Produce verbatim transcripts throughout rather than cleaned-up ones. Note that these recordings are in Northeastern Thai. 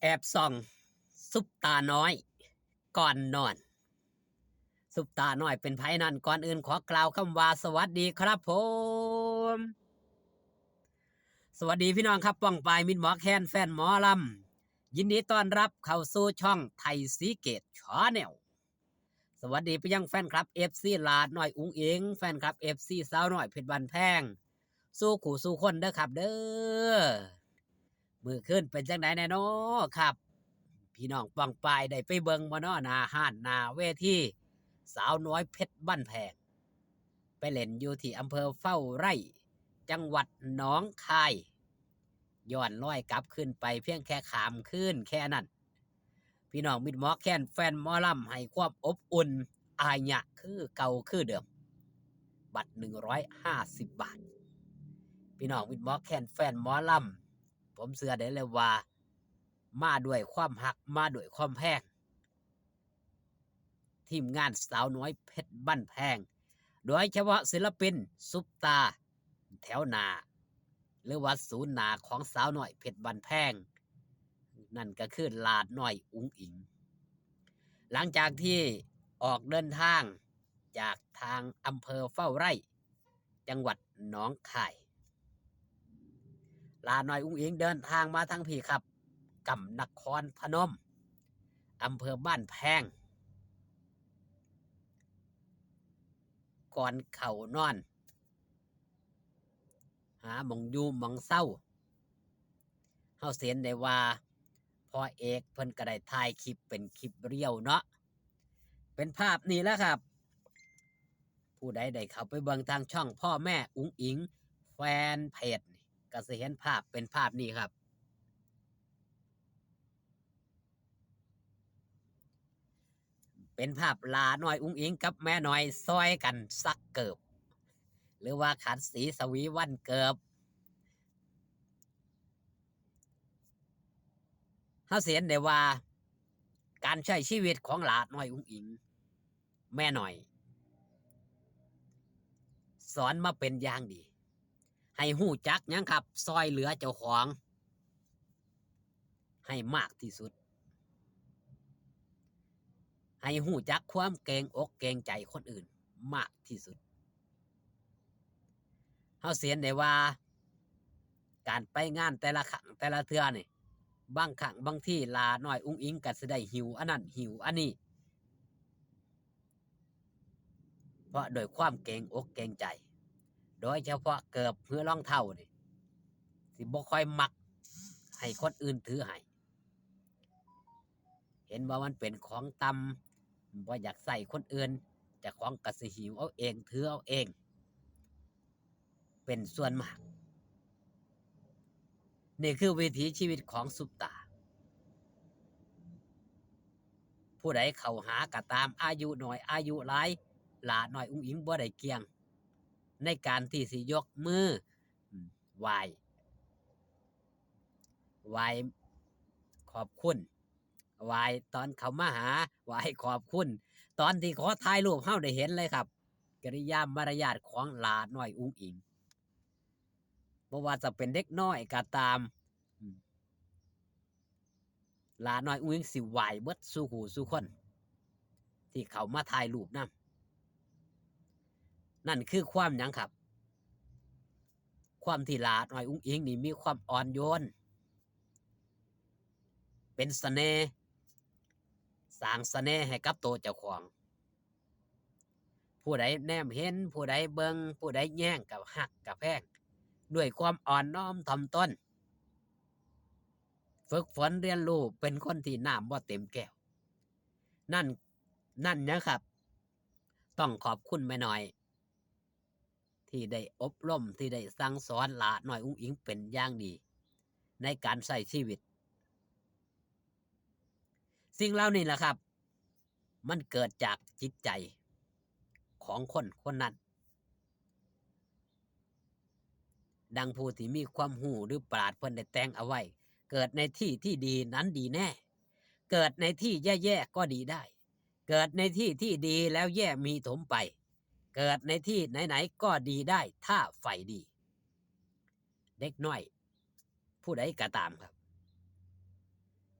แอบส่องซุปตาน้อยก่อนนอน ซุปตาน้อยเป็นไผนั้น ก่อนอื่นขอกล่าวคำว่าสวัสดีครับผม สวัสดีพี่น้องครับ ป้องปายมิตรหมอแคน แฟนหมอลำ ยินดีต้อนรับเข้าสู่ช่องไทยสีเกตชาแนล สวัสดีไปยังแฟนคลับ เอฟซี หลาน้อยอุ๋งอิ๋ง แฟนคลับ เอฟซี สาวน้อยเพชรบ้านแพง สู่คู่สู่คนเด้อครับเด้อ มื้อคืนเป็นจังไดแน่นอครับ พี่น้องป้องปายได้ไปเบิ่งบ่น้อ หน้าฮ้านหน้าเวที สาวน้อยเพชรบ้านแพง ไปเล่นอยู่ที่อำเภอเฝ้าไร่ จังหวัดหนองคาย ย้อนรอยกลับคืนไปเพียงแค่ข้ามคืนแค่นั้น พี่น้องมิตรหมอแคน แฟนหมอลำให้ความอบอุ่น อาเยียะคือเก่าคือเดิม บัตร หนึ่งร้อยห้าสิบ บาท พี่น้องมิตรหมอแคน แฟนหมอลำ ผมเชื่อได้เลยว่า มาด้วยความฮัก มาด้วยความแพง ทีมงานสาวน้อยเพชรบ้านแพง โดยเฉพาะศิลปินซุปตาแถวหน้า หรือว่าศูนย์หน้าของสาวน้อยเพชรบ้านแพง นั่นก็คือหลาน้อยอุ๋งอิ๋ง หลังจากที่ออกเดินทางจากทางอำเภอเฝ้าไร่ จังหวัดหนองคาย หลาน้อยอุ๋งอิ๋งเดินทางมาทางพี้ครับ กำนครพนม อำเภอบ้านแพง ก่อนเข้านอน หาหม่องอยู่หม่องเซา เฮาสิเห็นได้ว่า พ่อเอกเพิ่นก็ได้ถ่ายคลิปเป็นคลิปเรียวเนาะ เป็นภาพนี่แหละครับ ผู้ใดได้เข้าไปเบิ่งทางช่องพ่อแม่อุ๋งอิ๋งแฟนเพจนี่ ก็สิเห็นภาพเป็นภาพนี้ครับ เป็นภาพหลาน้อยอุ๋งอิ๋งกับแม่น้อยซอยกันซักเกิบ หรือว่าขัดสีสวีวันเกิบ เฮาสิเห็นได้ว่า การใช้ชีวิตของหลาน้อยอุ๋งอิ๋ง แม่น้อย สอนมาเป็นอย่างดี ให้ฮู้จักหยังครับ ซอยเหลือเจ้าของ ให้มากที่สุด ให้ฮู้จักความเกรงอกเกรงใจคนอื่นมากที่สุด เฮาสิเห็นได้ว่า การไปงานแต่ละครั้งแต่ละเทื่อนี่ บางครั้งบางทีหลาน้อยอุ๋งอิ๋งก็สิได้หิ้วอันนั้นหิ้วอันนี้ เพราะด้วยความเกรงอกเกรงใจ โดยเฉพาะเกิบหรือรองเท้านี่ สิบ่ค่อยมักให้คนอื่นถือให้ เห็นว่ามันเป็นของต่ำ บ่อยากใช้คนอื่น เจ้าของก็สิหิ้วเอาเอง ถือเอาเอง เป็นส่วนมาก นี่คือวิถีชีวิตของซุปตา ผู้ใดเข้าหาก็ตาม อายุน้อย อายุหลาย หลาน้อยอุ๋งอิ๋งบ่ได้เกี่ยง ในการที่สิยกมือ อืม ไหว้ ไหว้ขอบคุณ ไหว้ตอนเขามาหา ไหว้ขอบคุณ ตอนที่ขอถ่ายรูป เฮาได้เห็นเลยครับ กิริยามารยาทของหลาน้อยอุ๋งอิ๋ง บ่ว่าจะเป็นเด็กน้อยก็ตาม อืม หลาน้อยอุ๋งอิ๋งสิไหว้เบิดสู่ผู้สู่คน ที่เข้ามาถ่ายรูปนำ นั่นคือความหยังครับ ความที่หลาน้อยอุ๋งอิ๋งนี่มีความอ่อนโยน เป็นเสน่ห์ สร้างเสน่ห์ให้กับตัวเจ้าของ ผู้ใดแนมเห็น ผู้ใดเบิ่ง ผู้ใดแยงก็ฮักก็แพง ด้วยความอ่อนน้อมถ่อมตน ฝึกฝนเรียนรู้ เป็นคนที่น้ำบ่เต็มแก้ว นั่น นั่นนะครับ ต้องขอบคุณแม่น้อย ที่ได้อบรม ที่ได้สั่งสอนหลาน้อยอุ๋งอิ๋งเป็นอย่างดี ในการใช้ชีวิต สิ่งเหล่านี้แหละครับ มันเกิดจากจิตใจของคนคนนั้น ดังผู้ที่มีความรู้หรือปราชญ์เพิ่นได้แต่งเอาไว้ เกิดในที่ที่ดีนั้นดีแน่ เกิดในที่แย่ๆก็ดีได้ เกิดในที่ที่ดีแล้วแย่มีถมไป เกิดในที่ไหนๆก็ดีได้ถ้าใฝ่ดี เด็กน้อย ผู้ใดก็ตามครับ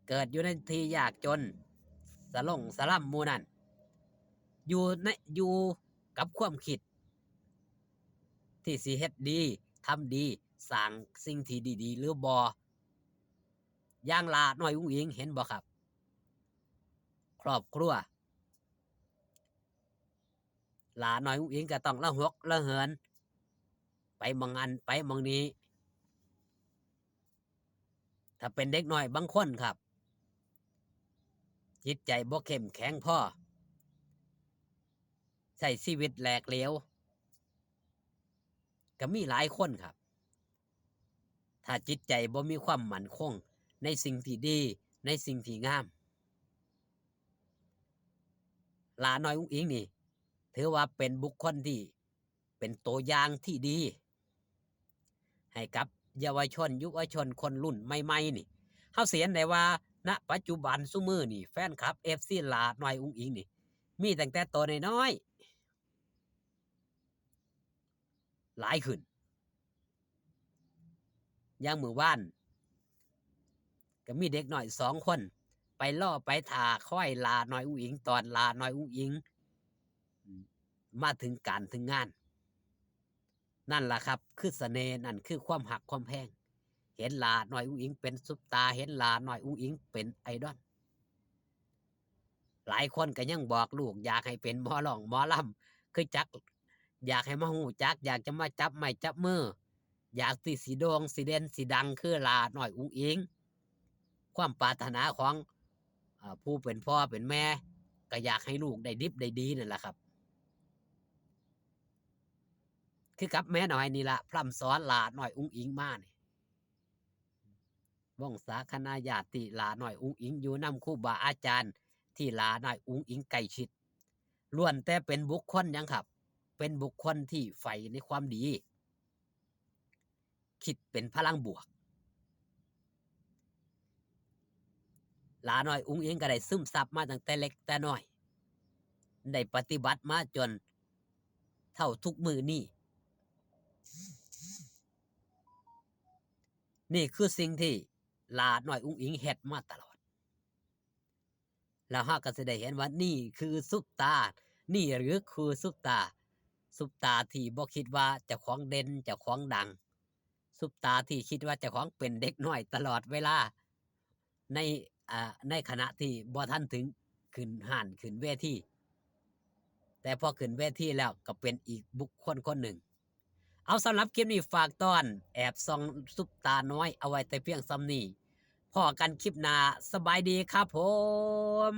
เกิดอยู่ในที่ยากจน สะหลงสะหลำหมู่นั้น อยู่ใน อยู่กับความคิด ที่สิเฮ็ดดี ทำดี สร้างสิ่งที่ดีๆ หรือบ่ อย่างหล้าน้อยอุ๋งอิ๋ง เห็นบ่ครับ ครอบครัว หล้าน้อยอุ๋งอิ๋งก็ต้องระหกระเหิน ไปหม่องอั้นไปหม่องนี้ ถ้าเป็นเด็กน้อยบางคนครับ จิตใจบ่เข้มแข็งพอ ใช้ชีวิตแหลกเหลว ก็มีหลายคนครับ ถ้าจิตใจบ่มีความมั่นคงในสิ่งที่ดี ในสิ่งที่งาม หล้าน้อยอุ๋งอิ๋งนี่ ถือว่าเป็นบุคคลที่เป็นตัวอย่างที่ดี ให้กับเยาวชน ยุวชนคนรุ่นใหม่ๆ นี่ เฮาสิเห็นได้ว่า ณ ปัจจุบันซุมื้อนี่ แฟนคลับ เอฟซี หล้าน้อยอุ๋งอิ๋งนี่ มีตั้งแต่ตัวน้อยๆ หลายขึ้น อย่างมื้อวาน ก็มีเด็กน้อยสองคน ไปรอไปถ่าคอยหล้าน้อยอุ๋งอิ๋ง ตอนหล้าน้อยอุ๋งอิ๋ง มาถึงการถึงงาน นั่นล่ะครับ คือเสน่ห์ นั่นคือความฮักความแพง เห็นหล้าน้อยอุ๋งอิ๋งเป็นซุปตาร์ เห็นหล้าน้อยอุ๋งอิ๋งเป็นไอดอล หลายคนก็ยังบอกลูกอยากให้เป็นหมอร้องหมอลำ คือจัก อยากให้มาฮู้จัก อยากจะมาจับไม้จับมือ อยากที่สิโด่งสิเด่นสิดังคือหล้าน้อยอุ๋งอิ๋ง ความปรารถนาของ อ่า ผู้เป็นพ่อเป็นแม่ ก็อยากให้ลูกได้ดิบได้ดีนั่นล่ะครับ คือกับแม่น้อยนี่ล่ะ พร่ำสอนหล้าน้อยอุ๋งอิ๋งมานี่ วงศาคณาญาติที่หล้าน้อยอุ๋งอิ๋งอยู่นำครูบาอาจารย์ ที่หล้าน้อยอุ๋งอิ๋งใกล้ชิด ล้วนแต่เป็นบุคคลหยังครับ เป็นบุคคลที่ใฝ่ในความดี คิดเป็นพลังบวก หล้าน้อยอุ๋งอิ๋งก็ได้ซึมซับมาตั้งแต่เล็กแต่น้อย ได้ปฏิบัติมาจนเท่าทุกมื้อนี้ นี่คือสิ่งที่หล้าน้อยอุ๋งอิ๋งเฮ็ดมาตลอด แล้วเฮาก็สิได้เห็นว่านี่คือซุปตาร์ นี่หรือคือซุปตาร์ ซุปตาร์ที่บ่คิดว่าเจ้าของเด่น เจ้าของดัง ซุปตาร์ที่คิดว่าเจ้าของเป็นเด็กน้อยตลอดเวลา ใน อ่า ในขณะที่บ่ทันถึงขึ้นฮ้านขึ้นเวที แต่พอขึ้นเวทีแล้วก็เป็นอีกบุคคลคนหนึ่ง เอา สำหรับคลิปนี้ฝากตอนแอบส่องซุปตาร์น้อยเอาไว้แต่เพียงส่ำนี้ พ้อกันคลิปหน้า สบายดีครับผม